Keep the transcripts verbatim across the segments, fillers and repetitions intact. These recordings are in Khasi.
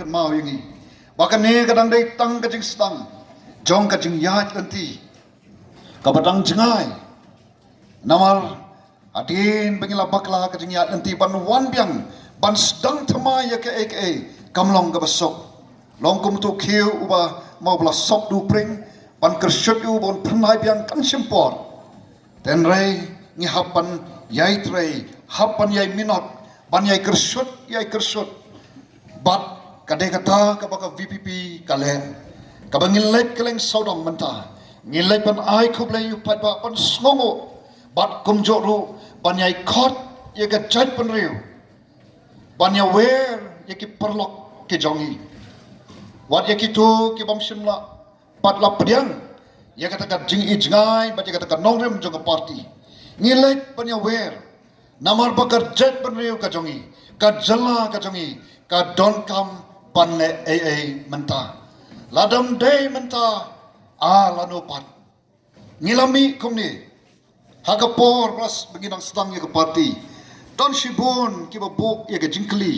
Maw ïa ngi ba kane ka dang dei tang ka jingsdang jong ka jingïaid lynti kaba dang jngai. Namar hadien ba ngi la bakla ka jingïaid lynti ban wan biang ban sdang thymmai ïa kaei kaei kam long kaba suk. Long kum uto u khiew uba maw ba la sop da u pring ban kyrshut ïa u ban phyrnai biang kan shim por. Hynrei ngi hap ban ïai trei, hap ban ïai minot, ban ïai kyrshut, ïai kyrshut. Bad ka dei kata kaba ka VPP ka leh, kaba ngi leit kylleng sawdong mynta. Ngi leit ban ai khublei ïa u paidbah ban sngewnguh bad kumjuh ruh ban ïai khot ïa ka jaitbynriew ban ïawer ïa ki paralok ki jong ngi. Wat ïa kito ki bym shym la pat la pdiang ïa kata ka jingïohi jngai bad ïa kata ka nongrim jong ka parti. Ngi leit ban ïawer namar ba ka jaitbynriew ka jong ngi, ka jylla ka jong ngi ka donkam ban leh ei ei mynta. Lada ym dei mynta, a lano pat? Ngi la mih kumne ha ka por ba ngi dang sdang ïa ka parti. Don shibun kiba buh ïa ka jingkylli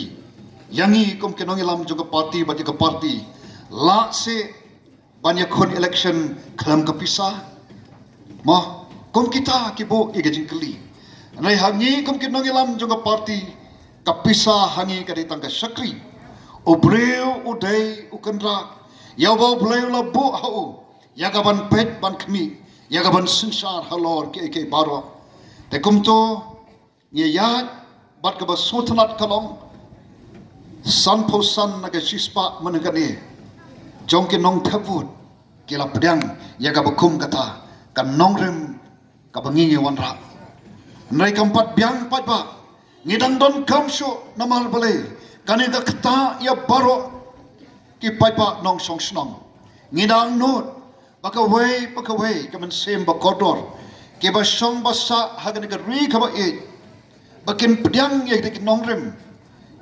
ïa ngi kum ki nongïalam jong ka parti bad ïa ka parti, lah seh ban ïakhun election khlem ka pisa? Mo, kum kita ki buh ïa ka jingkylli. Hynrei ha ngi kum ki nongïalam jong ka parti, ka pisa ha ngi ka dei tang ka shakri. U briew u dei u kynrad ïa uba U Blei u la buh ha u ïa ka ban peit ban khmih, ïa ka ban synshar halor kiei kiei baroh. Te kumto ngi ïaid bad kaba sngewtynnat ka long, sanphew san na ka shispah mynhynnin jong ki nongthep vote ki la pdiang ïa kaba kum kata ka nongrim kaba ngi ngi wanrah. Hynrei kam pat biang paidbah, ngi dang donkam shuh namar balei? Kane ka ktah ïa baroh ki paidbah nongshong shnong. Ngi dang nud ba kawei pa kawei ka mynsiem ba kordor, kiba shong ba sah ha kane ka ri kaba ïeit, ba kin pdiang ïa ki nongrim.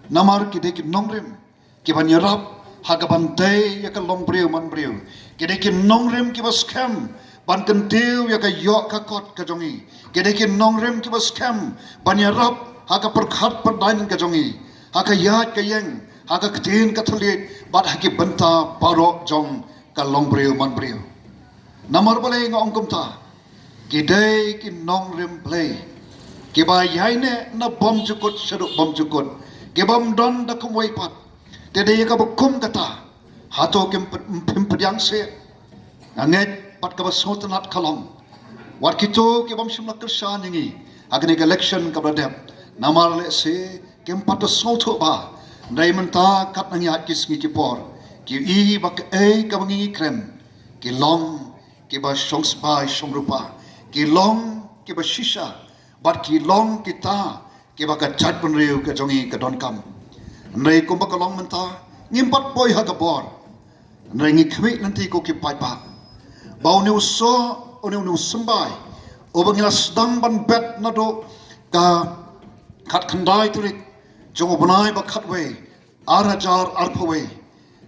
Namar ki dei ki nongrim kiban ïarap ha kaban tei ïa ka longbriew manbriew. Ki dei ki nongrim kiba skhem ban kyntiew ïa ka ïoh ka kot ka jong ngi. Ki dei ki nongrim kiba skhem ban ïarap ha ka pyrkhat pyrdaiñ ka jong ngi, ha ka ïaid ka ïeng, ha ka ktien ka thylliej bad ha ki bynta baroh jong ka longbriew manbriew. Namar balei nga ong kumta? Ki dei ki nongrim Blei kiba ïaineh na bymjukut shaduh bymjukut, ki bym don da kumwei pat. Te dei ïa kaba kum kata, hato kim pdiang seh? Nga ngeit bad kaba sngewtynnat ka long, wat kito ki bym shym la kyrshan ïa ngi ha kane ka election kaba la dep, namar lehse kim pat da sngewthuh bha. Hynrei mynta kat nang ïaid ki sngi ki por, ki ïohi ba kaei kaba ngi ngi kren ki long kiba shongsbai shongrupa, ki long kiba shisha, bad ki long kita kiba ka jaitbynriew ka jong ngi ka donkam. Hynrei kumba ka long mynta, ngim pat poi ha ka bor. Hynrei ngi khmih lynti ko ki paidbah ba une u soh, une une u symbai uba ngi la sdang ban bet naduh ka khatkhyndai tarik jong u bnai ba khatwei, ar hajar arphew wei,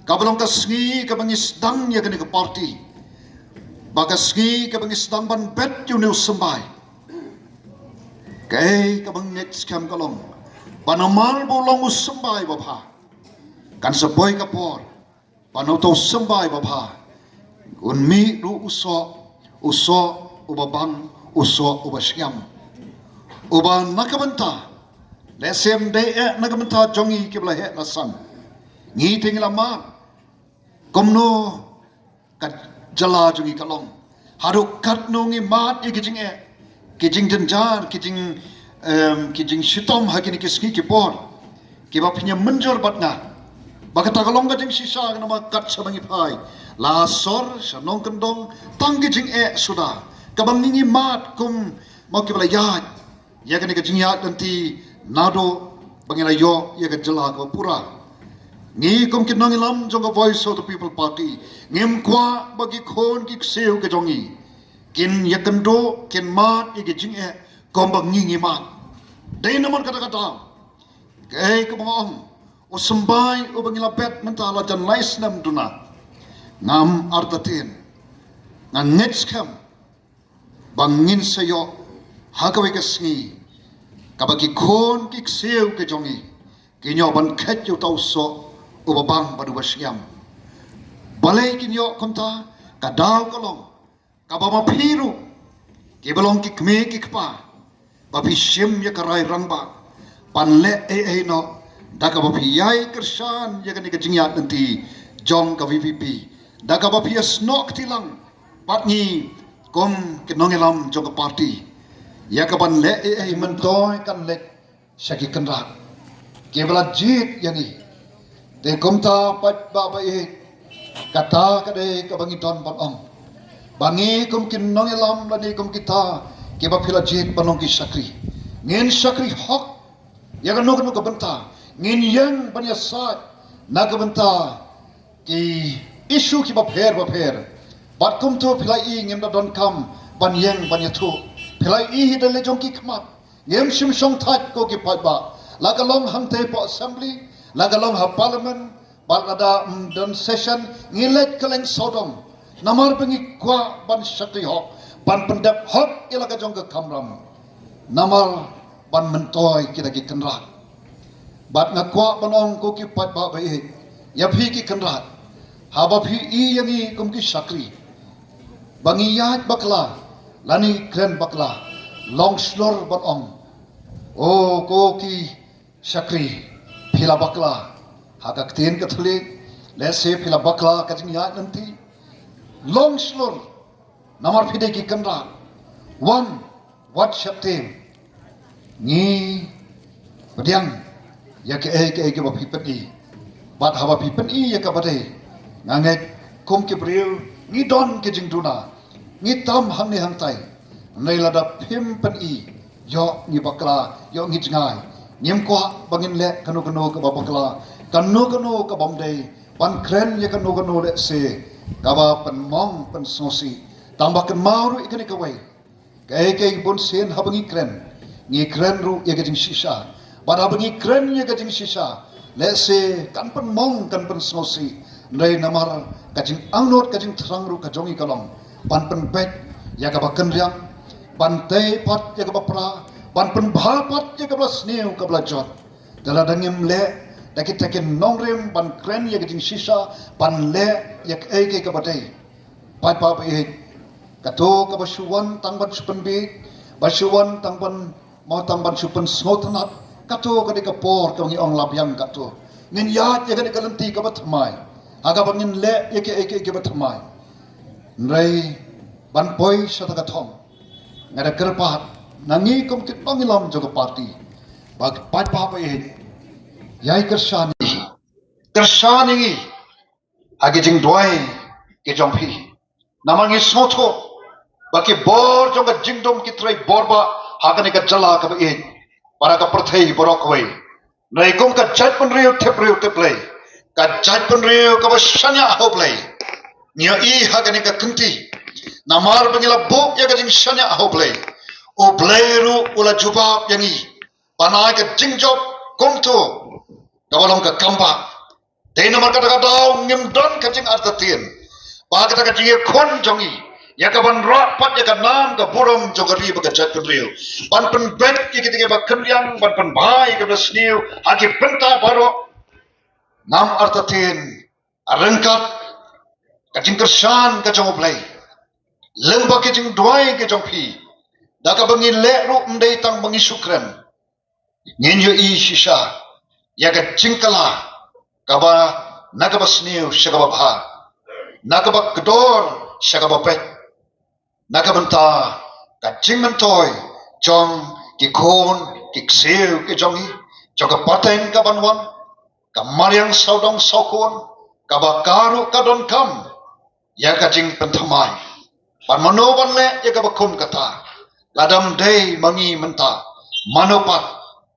kaba long ka sngi kaba ngi sdang ïa kane ka parti, ba ka sngi kaba ngi sdang ban bet ïa une u symbai. Kaei kaba ngeit skhem ka long ba namar ba u long u symbai babha, kan sa poi ka por ba na uto u symbai babha un mih ruh u soh, u soh uba bang, u soh uba shngaiñ, uba na ka bynta, lehse ym dei eh na ka bynta jong ngi kiba la heh la san. Ngi te ngi la mad kumno ka jylla jong ngi ka long. Haduh katno ngi mad ïa ki jingeh, ki jingjynjar, ki jing, em, ki jingshitom ha kine ki sngi ki por, kiba pynïamynjur bad nga ba kata ka long ka jingshisha, namar kat shaba ngi phai, la sor sha nongkyndong, tang ki jingeh suda, kaba ngi ngi mad kum ma kiba la ïaid ïa kane ka jingïaid lynti naduh ba ngi la ïoh ïa ka jylla kaba pura. Ngi kum ki nongïalam jong ka Voice of the People Party, ngim kwah ba ki khun ki ksiew ka jong ngi kin ïakynduh, kin mad ïa ki jingeh kumba ngi ngi mad. Dei namar kata ka daw, kaei kaba nga ong, u symbai uba ngi la bet mynta la jan lai snem duna, ngam artatien, nga ngeit skhem ba ngin sa ïoh ha kawei ka sngi kaba ki khun ki ksiew ka jong ngi kin ïoh ban kheit ïa uta u soh Uba bang bad uba shngiam. Balei kin ïoh kumta? Ka daw ka long kaba ma phi ruh kiba long ki kmie ki kpa ba phi shim ïa ka rai rangbah ban leh ei ei noh da kaba phi ïai kyrshan ïa kane ka jingïaid lynti jong ka VPP, da kaba phi ïasnoh kti lang bad ngi kum ki nongïalam jong ka party ïa kaban leh ei ei. Myntoi kan leit sha ki kynrad kiba la jied ïa ngi. Te kumta paidbah ba ïeit, kata ka dei kaba ngi don ban ong ba ngi kum ki nongïalam lane kum kita kiba phi la jied ban long ki shakri, ngin shakri hok ïa kano kano ka bynta, ngin ïeng ban ïasaid na ka bynta ki issue kiba pher ba pher. Bad kumta phi la i ngim da donkam ban ïeng ban ïathuh. Phi la i hi da leh jong ki khmat. Ngim shym shong thait ko ki paidbah, la ka long hangtei hapoh assembly, la ka long ha parliament, bad lada ym don session ngi leit kylleng sawdong. Namar ba ngi kwah ban shakri hok, ban pyndep hok ïa la ka jong ka kamram. Namar ban myntoi kita ki kynrad. Bad nga kwah ban ong ko ki paidbah ba ïeit, ïa phi ki kynrad, haba phi i ïa ngi kum ki shakri ba ngi ïaid bakla lane kren bakla, long shlur ban ong, o ko ki shakri, phi la bakla ha ka ktien ka thylliej, lehse phi la bakla ka jingïaid lynti. Long shlur, namar phi dei ki kynrad. Wan, wat sheptieng, ngi pdiang ïa kaei kaei kaba phi pyni. Bad haba phi pyni ïa kaba dei, nga ngeit kum ki briew ngi don ki jingduna, ngi tam hangne hangtai. Hynrei lada phim pyni, ïoh ngi bakla, ïoh ngi jngai. Ngim kwah ba ngin leh kano kano kaba bakla, kano kano kaba ym dei, ban kren ïa kano kano lehse kaba pynmong pynsngewsih. Tang ba kynmaw ruh ïa kane kawei, kaei kaei bunsien haba ngi kren, ngi kren ruh ïa ka jingshisha. Bad haba ngi kren ïa ka jingshisha, lehse kan pynmong kan pynsngewsih. Hynrei namar ka jingangnud ka jingthrang ruh ka jong ngi ka long ban pynbeit ïa kaba kynriang, ban tei pat ïa kaba pra, ban pynbha pat ïa kaba la sniew kaba la jot. Te lada ngim leh da kita ki nongrim ban kren ïa ka jingshisha, ban leh ïa kaei kaei kaba dei, paidbah ba ïeit, kato kaba shu wan tang ban shu pynbiej, ba shu wan tang ban, mo tang ban shu pynsngewtynnat, kato ka dei ka por kaba ngi ong la biang kato. Ngin ïaid ïa kane ka lynti kaba thymmai ha kaba ngin leh ïa kaei kaei kaba thymmai. Hynrei ban poi shata ka thong, nga da kyrpad na ngi kum ki nongïalam jong ka party ba ki paidbah ba ïeit, ïai kyrshan ïa ngi, kyrshan ïa ngi ha ki jingduwai ki jong phi. Namar ngi sngewthuh ba ki bor jong ka jingdum ki trei bor bha ha kane ka jylla kaba ïeit, bad ha ka pyrthei baroh kawei. Hynrei kum ka jaitbynriew tip briew tip Blei, ka jaitbynriew kaba shaniah ha U Blei, ngi ïohi ha kane ka kynti, namar ba ngi la buh ïa ka jingshaniah ha U Blei, U Blei ruh u la jubab ïa ngi ban ai ka jingjop kumto kaba long ka kambah. Dei namar kata ka daw ngim don ka jingartatien ba kata ka jingïakhun jong ngi ïa kaban rah pat ïa ka nam ka burom jong ka ri bad ka jaitbynriew, ban pynbeit ïa kita kiba kynriang, ban pynbha ïa kaba sniew ha ki bynta baroh. Ngam artatien, ryngkat ka jingkyrshan ka jong U Blei, lyngba ki jingduwai ki jong phi, da kaba ngi leh ruh ym dei tang ba ngi shu kren. Ngin ïohi shisha ïa ka jingkylla kaba na kaba sniew sha kaba bha, na kaba kdor sha kaba beit, na ka bynta ka jingmyntoi jong ki khun ki ksiew ki jong ngi, jong ka pateng kaban wan, ka mariang sawdong sawkun, kaba ka ruh ka donkam ïa ka jingpynthymmai. Ban mano ban leh ïa kaba kum kata, lada ym dei ma ngi mynta, mano pat?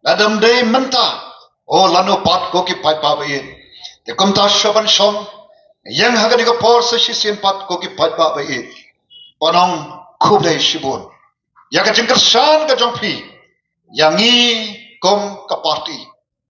Lada ym dei mynta, o lano pat ko ki paidbah ba ïeit? Te kumta shuwa ban shong ïeng ha kane ka por sa shisien pat ko ki paidbah ba ïeit, ban ong khublei shibun ïa ka jingkyrshan ka jong phi ïa ngi kum ka party.